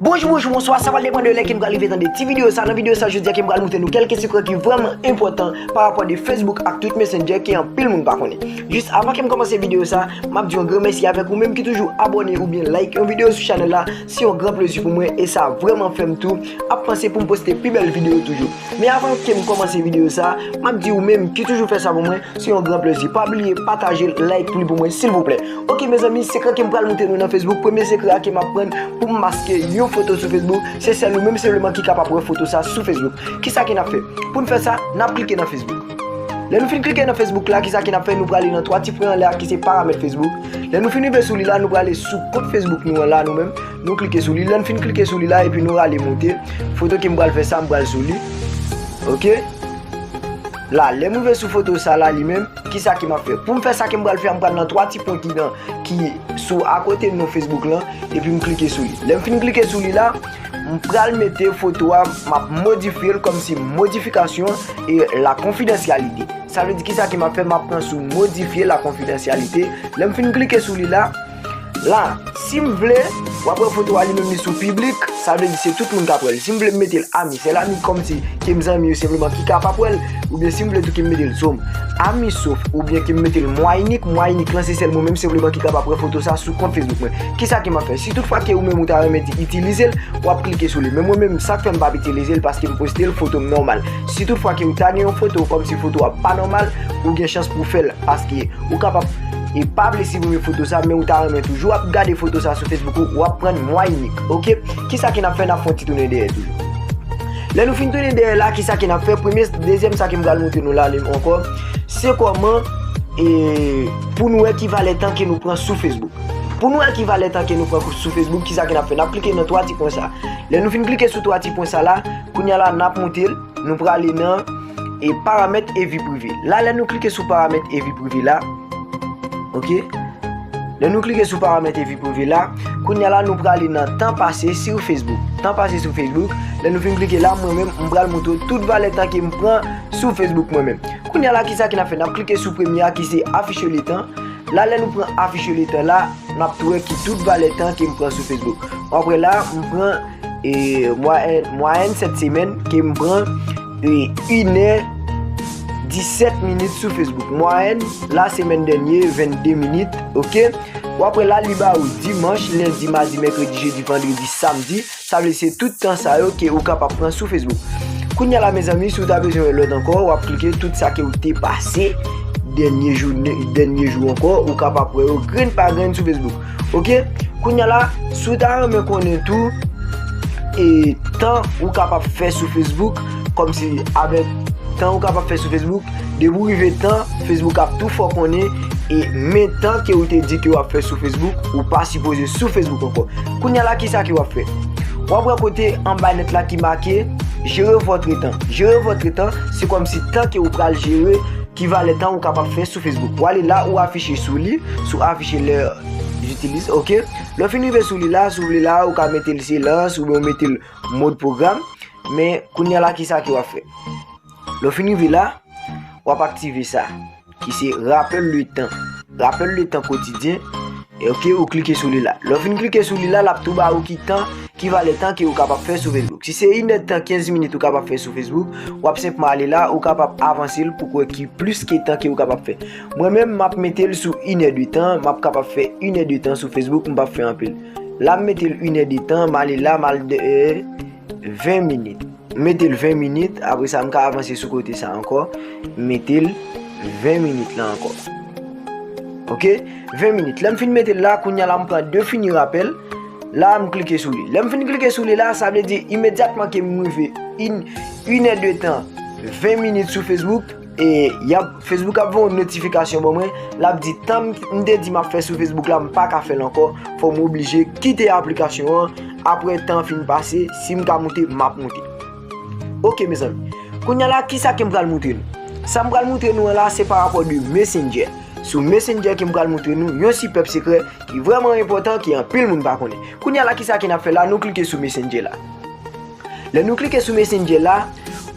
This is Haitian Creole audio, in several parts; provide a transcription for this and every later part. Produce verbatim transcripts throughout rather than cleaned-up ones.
Bonjou, bonjou, bonswa, sa pral depann de lè ke n pral rive tande ti videyo sa. Nan videyo sa, jodi a ke m pral montre nou kèlke sekrè ki vrèman enpòtan pa rapò de Facebook ak tout Messenger ke anpil moun pa konnen. Jis avan ke m kòmanse videyo sa, m ap di yon gran mèsi avèk ou menm ki toujou abòne oubyen like yon videyo sou chanèl la. Se yon gran plezi pou mwen e sa vrèman fè m tou ap panse pou m poste pi bèl videyo toujou. Men avan ke m kòmanse videyo sa, m ap di ou menm ki toujou fè sa pou mwen, se yon gran plezi. Pa bliye pataje l, like li pou mwen, silvouplè. Ok, mezanmi, sekrè ke m pral montre nou nan Facebook. Premye sekrè a ke m aprann pou m maske yon foto sou Facebook, se sèl ou menm senpleman ki kapab wè foto sa sou Facebook. Kisa ke n ap fè? Pou n fè sa, n ap klike nan Facebook. Lè nou fin klike nan Facebook la, kisa ke n ap fè? Nou prale nan twa ti pwen anlè a ki se paramèt Facebook. Lè nou fin rive sou li la, nou prale sou kont Facebook nou an la, nou menm. Nou klike sou li. Lè n fin klike sou li la, epi nou rale monte. Foto ke m pral fè sa, m pral sou li. Ok? La, lè m rive sou foto sa la li menm, kisa ke m ap fè? Pou m fè sa ke m pral fè a, m pral nan twa ti pwen ki nan, ki sou akote non Facebook lan, epi m klike sou li. Lè m fin klike sou li la, m pral mete foto a, m ap modifye l kòmsi modifikasyon e la konfidansyalite. Sa vle di kisa ke m ap fè? M ap pran sou modifye la konfidansyalite. Lè m fin klike sou li la, la, si m vle, w ap wè foto a li menm li sou piblik, sa vle di se tout moun k ap wè l. Si m vle m mete l ami, sèl ami kòmsi ke m zanmi yo senpleman ki kapab wè l, oubyen si m vle tou ke m mete l sou ami sof, oubyen ke m mete l mwa inik, mwa inik lan se sèl mwen menm senpleman ki kapab wè foto sa sou kont Facebook mwen. Kisa ke m ap fè? Si tout fwa ke ou menm ou ta renmen itilize l, w ap klike sou li. Men mwen menm, sa k fè m p ap itilize l, paske m poste l foto m nòmal. Si tout fwa ke ou ta gen yon foto kòmsi foto a pa nòmal, ou gen chans pou w fè l, paske ou kapab e pa vle siprime foto sa, men ou ta renmen toujou ap gade foto sa sou Facebook ou, w ap pran mwa inik. Ok? Kisa ke n ap fè? N ap fè yon ti tounen dèyè toujou. Lè nou fin tounen dèyè la, kisa ke n ap fè? Premye, dezyèm sa ke m pral montre nou la menm ankò, se kòman e pou nou wè ki valè tan ke nou pran sou Facebook. Pou nou wè ki valè tan ke nou pran sou Facebook, kisa ke n ap fè? N ap klike nan twa ti pwen sa. Lè nou fin klike sou twa ti pwen sa la, kounye a la n ap monte l, nou prale nan e paramèt e vi prive. La, lè nou klike sou paramèt e vi prive la, ok? Lè nou klike sou paramèt e vi prive la, kounye a la nou prale nan tan pase sou Facebook. Tan pase sou Facebook, lè nou fin klike la, mwen menm, m pral montre w tout valè tan ke m pran sou Facebook mwen menm. Kounye a la, kisa ke n ap fè? N ap klike sou premye a ki se afficher le temps. La, lè nou pran afficher le temps la, n ap tou wè ki tout valè tan ke m pran sou Facebook. W ap wè la, m pran e mwayèn, mwayèn sèt semèn ke m pran e inè disèt minit sou Facebook. Mwayèn la semèn dènye, vennde minit, ok? W ap wè la, li ba ou dimanch, lendi, madi, mèkredi, jedi, vandredi, samdi. Sa vle se tout tan sa yo ke ou kapab pran sou Facebook. Kounye a la, mezanmi, si w ta bezwen wè lòt ankò, w ap klike tout sa ke ou te pase dènye jou, dènye jou ankò, ou kapab wè yo grenn pa grenn sou Facebook. Ok? Kounye a la, si w ta renmen konnen tou, e tan ou kapab fè sou Facebook, kòmsi avèk tan ou kapab fè sou Facebook, depi w rive tan, Facebook ap tou fè w konnen, e men tan ke ou te di ke w ap fè sou Facebook, ou pa sipoze sou Facebook ankò. Kounye a la, kisa ke w ap fè? W ap wè kote anba nèt la ki make Gérer votre temps. Gérer votre temps, se kòmsi tan ke ou pral jere, ki valè tan ou kapab fè sou Facebook. W ale la, ou afiche sou li, sou afficher l'heure j'utilise, ok? Lè w fin rive sou li la, si w vle la, ou ka mete l silans, oubyen ou mete l mode programme. Men, kounye a la, kisa ke w ap fè? Lè w fin rive la, w ap aktive sa, ki se rappel le temps. Rappel le temps quotidien. E ok, ou klike sou li la. Lè w fin klike sou li la, l ap tou ba ou ki tan, ki valè tan ke ou kapab fè sou Facebook. Si se inèdtan, kenz minit ou kapab fè sou Facebook, w ap senpman ale la, ou kapab avanse l pou w wè ki plis ke tan ke ou kapab fè. Mwen menm, m ap mete l sou inèdtan, m ap kapab fè inèdtan sou Facebook, m p ap fè anpil. La, m mete l inèdtan, m ale la, m al de, ven minit. M mete l ven minit, apre sa, m ka avanse sou kote sa ankò, m mete l ven minit la ankò. Ok? Ven minit. Lè m fin mete l la, kounye a la, m pran définir rappel. La, m klike sou li. Lè m fin klike sou li la, sa vle di imedyatman ke m rive in, inèdtan, ven minit sou Facebook, e y ap, Facebook ap voye yon notifikasyon ban mwen, l ap di tan m, m te di m ap fè sou Facebook la, m pa ka fè l ankò, fò m oblije kite aplikasyon an apre tan an fin pase, si m ka moute, m ap moute. Ok, mezanmi. Kounye a la, kisa ke m pral montre nou? Sa m pral montre nou an la, se pa rapò de Messenger. Sou Messenger ke m pral montre nou yon sipèb sekrè ki vrèman enpòtan, ke anpil moun pa konnen. Kounye a la, kisa ke n ap fè la? Nou klike sou Messenger la. Lè nou klike sou Messenger la,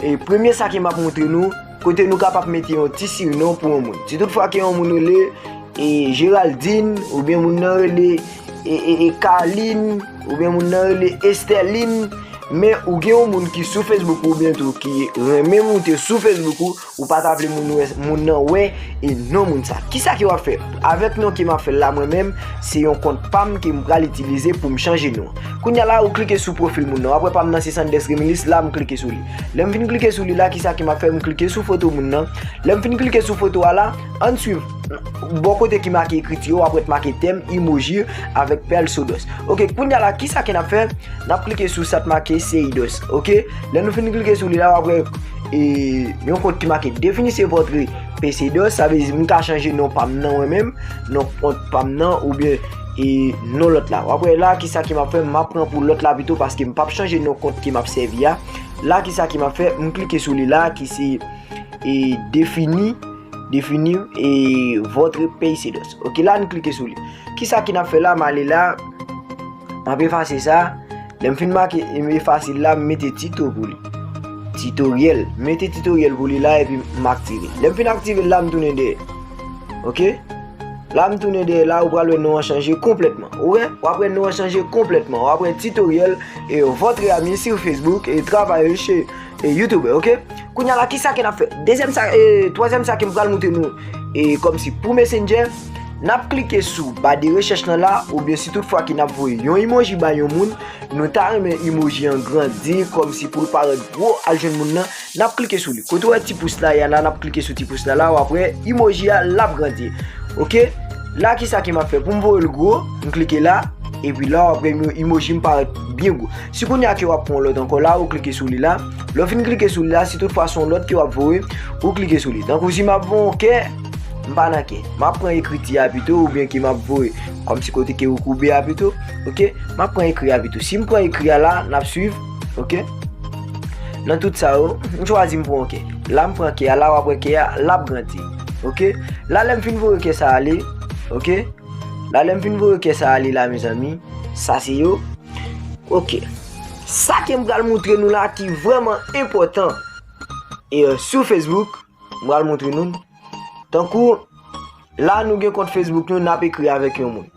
e premye sa ke m ap montre nou, kote nou kapab mete yon ti sinon pou yon moun. Si tout fwa ke yon moun rele, e, Géraldine, oubyen moun nan rele, e, e, e Kalin, oubyen moun nan rele Esterline, men ou gen yon moun ki sou Facebook ou oubyen tou ki renmen moute sou Facebook ou, ou pa ta vle moun wè, moun nan wè e non moun sa. Kisa ke w ap fè? Avèk non ke m ap fè la mwen menm, se yon kont pa m ke m pral itilize pou m chanje non. Kounye a la, ou klike sou pwofil moun nan. W ap wè pa m nan se Sanders Remilis, la m klike sou li. Lè m fin klike sou li la, kisa ke m ap fè? M klike sou foto moun nan. Lè m fin klike sou foto a la, ann swiv. Bò kote ki make ekriti yo, w ap wè t make tèm, emoji avèk pèl Seydos. Ok, kounye a la, kisa ke n ap fè? N ap klike sou sa t make Seydos. Ok, lè nou fin klike sou li la, w ap wè e, yon kont ki make définissez votre P C dos, sa vle di m ka chanje non pa m nan mwen menm, non kont pa m nan, oubyen e, non lòt la. W ap wè la, kisa ke m ap fè, m ap pran pou lòt la pito, paske m p ap chanje non kont ke m ap sèvi a. La, kisa ke m ap fè, m klike sou li la, ki se e, définir, définir e, votre P C dos. Ok, la, n klike sou li. Kisa ke n ap fè la, m ale la, m ap efase sa. Lè m fin make, m efase l la, m mete tito pou li. Titoryèl. M mete titoryèl pou li la, epi m aktive. Lè m fin aktive l la, m tounen dèyè. Ok? La, m tounen dèyè la, ou pral wè non an chanje konplètman. Ou wè? W ap wè non an chanje konplètman. W ap wè titoryèl e votre ami sur Facebook e travailleur chez e, YouTuber, ok? Kounye a la, kisa ke n ap fè? Dezyèm sa, e, twazyèm sa ke m pral montre nou, e, kòmsi pou Messenger, n ap klike sou ba de rechèch lan la, oubyen si tout fwa ke n ap voye yon emoji bay yon moun, nou ta renmen emoji an grandi, kòmsi pou l parèt gwo al jwenn moun nan, n ap klike sou li. Kote w wè ti pous la, y a la, n ap klike sou ti pous la la, w ap wè emoji a, l ap grandi. Ok? La, kisa ke m ap fè? Pou m voye l gwo, m klike la, epi la, w ap wè emoji m parèt byen gwo. Si kounye a ke w ap pran yon lòt ankò la, ou klike sou li la. Lè w fin klike sou li la, si tout fwa se yon lòt ke w ap voye, ou klike sou li. Tankou si m ap voye yon kè, m pa nan kè. M ap pran ekriti a pito, oubyen ke m ap voye kòmsi kote ke ou koube a pito. Ok? M ap pran ekri a pito. Si m pran ekri a la, n ap swiv. Ok? Nan tout sa yo, m chwazi m pran yon kè. La, m pran kè a la, w ap wè kè a, l ap grandi. Ok? La, lè m fin voye kè sa ale, ok? La, lè m fin voye kè sa ale la, mezanmi, sa se yo. Ok. Sa ke m pral montre nou la ki vrèman enpòtan, e, sou Facebook, m pral montre nou. Tankou, la, nou gen kont Facebook nou, n ap ekri avèk yon moun.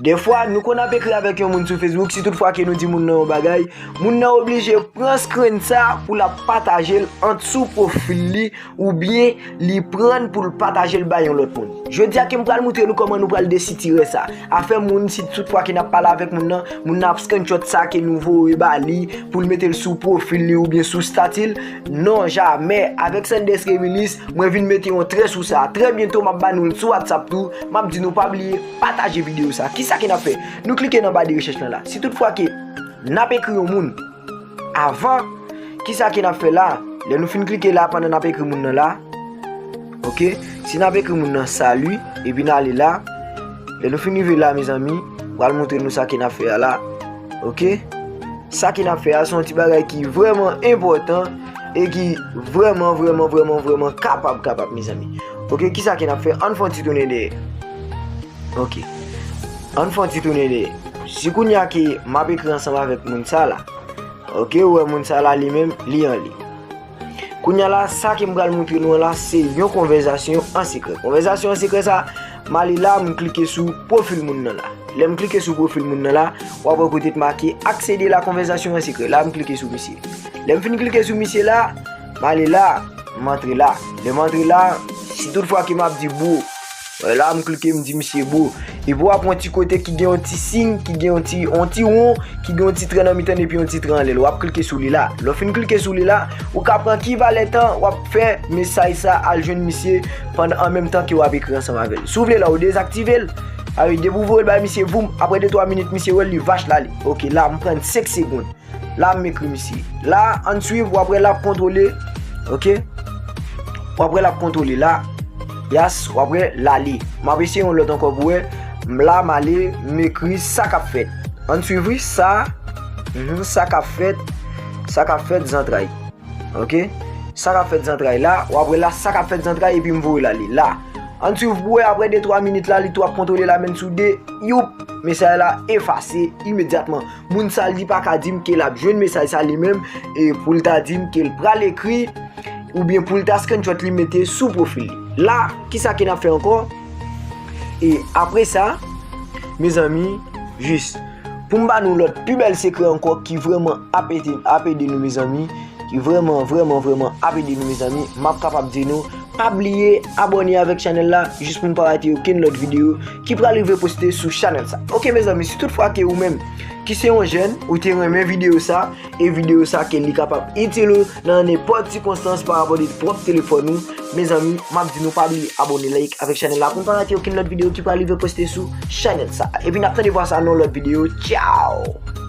Dèfwa, nou konn ap ekri avèk yon moun sou Facebook, si tout fwa ke nou di moun nan yon bagay, moun nan oblije pran screen sa pou l ap pataje l ant sou pwofil li, oubyen li pran l pou l pataje l bay yon lòt moun. Jodi a ke m pral montre nou kòman nou pral desitirè sa. Afè moun, si tout fwa ke n ap pale avèk moun nan, moun nan ap screenshot sa ke nou voye ba li, pou l mete l sou pwofil li oubyen sou stati l. Non, jamè. Avèk Sanders Remilis, mwen vin mete yon trè sou sa. Trè byento, m ap ba nou l sou WhatsApp tou. M ap di nou pa bliye pataje videyo sa. Kisa ke n ap fè? Nou klike nan ba de rechèch lan la. Si tout fwa ke n ap ekri yon moun avan, kisa ke n ap fè la? Lè nou fin klike la pandan n ap ekri moun nan la, ok? Si n ap ekri moun nan salut, epi n ale la, lè nou fin rive la, mezanmi, m pral montre nou sa ke n ap fè a la, ok? Sa ke n ap fè a, se yon ti bagay ki vrèman enpòtan e ki vrèman, vrèman, vrèman, vrèman kapab, kapab, mezanmi. Ok, kisa ke n ap fè? Ann fè yon ti tounen dèyè. Ok. Ann fè yon ti tounen dèyè. Si kounye a ke m ap ekri ansanm avèk moun sa la, ok, ou wè moun sa la li menm, li an li. Kounye a la, sa ke m pral montre nou an la, se yon konvèsasyon an sekrè. Konvèsasyon an sekrè sa, m ale la, m klike sou pwofil moun nan la. Lè m klike sou pwofil moun nan la, w ap wè kote t make accéder la conversation en secret. La, m klike sou misye. Lè m fin klike sou misye la, m ale la, m antre la. Lè m antre la, si tout fwa ke m ap di bro, wè la, m klike, m di misye bro. Epi w ap wè yon ti kote ki gen yon ti siy, ki gen yon ti, yon ti won, ki gen yon ti tren nan mitan l epi yon ti tren anlè l. W ap klike sou li la. Lè w fin klike sou li la, ou ka pran ki valè tan w ap fè mesaj sa al jwenn misye pandan, an menm tan ke w ap ekri ansanm avè l. Si w vle la, ou dezaktive l. Sa vle di depi w voye l bay misye, voum, apre de twa minit, misye wè l, li vache l ale. Ok, la, m pran senk segonn. La, m ekri misye. La, ann swiv, w ap wè l ap kontwole. Ok? W ap wè l ap kontwole la. Yas, w ap wè l ale. M ap eseye yon lòt ankò pou wè. M la, m ale, m ekri sa k ap fèt. Ann swiv, wi, sa. Mhm, sa k ap fèt. Sa k ap fèt, zantray. Ok? Sa k ap fèt, zantray la. W ap wè la, sa k ap fèt, zantray, epi m voye l ale. La. Ann swiv pou wè, apre de twa minit la, li tou ap kontwole la, menm sou de. Youp! Mesaj la efase imedyatman. Moun sa, li pa ka di m ke l ap jwenn mesaj sa li menm, e pou l ta di m ke l pral ekri, oubyen pou l ta screenshot li mete sou pwofil li. La, kisa ke n ap fè ankò? E apre sa, mezanmi, Jis pou m ba nou lòt pi bèl sekrè ankò ki vrèman ap ede, ap ede nou, mezanmi, ki vrèman, vrèman, vrèman ap ede nou, mezanmi, m ap kapab di nou, pa bliye abòne avèk chanèl la, jis pou n pa rate okenn lòt videyo ki pral rive poste sou chanèl sa. Oke, mezanmi, si tout fwa ke ou menm ki se yon jèn, ou te renmen videyo sa, e videyo sa ke li kapab itil ou nan nenpòt sikonstans pa rapò de pwòp telefòn ou, mezanmi, m ap di nou pa bliye abòne, like avèk chanèl la pou n pa rate okenn lòt videyo ki pral rive poste sou chanèl sa. Epi n ap tande vwa sa nan lòt videyo. Tchao!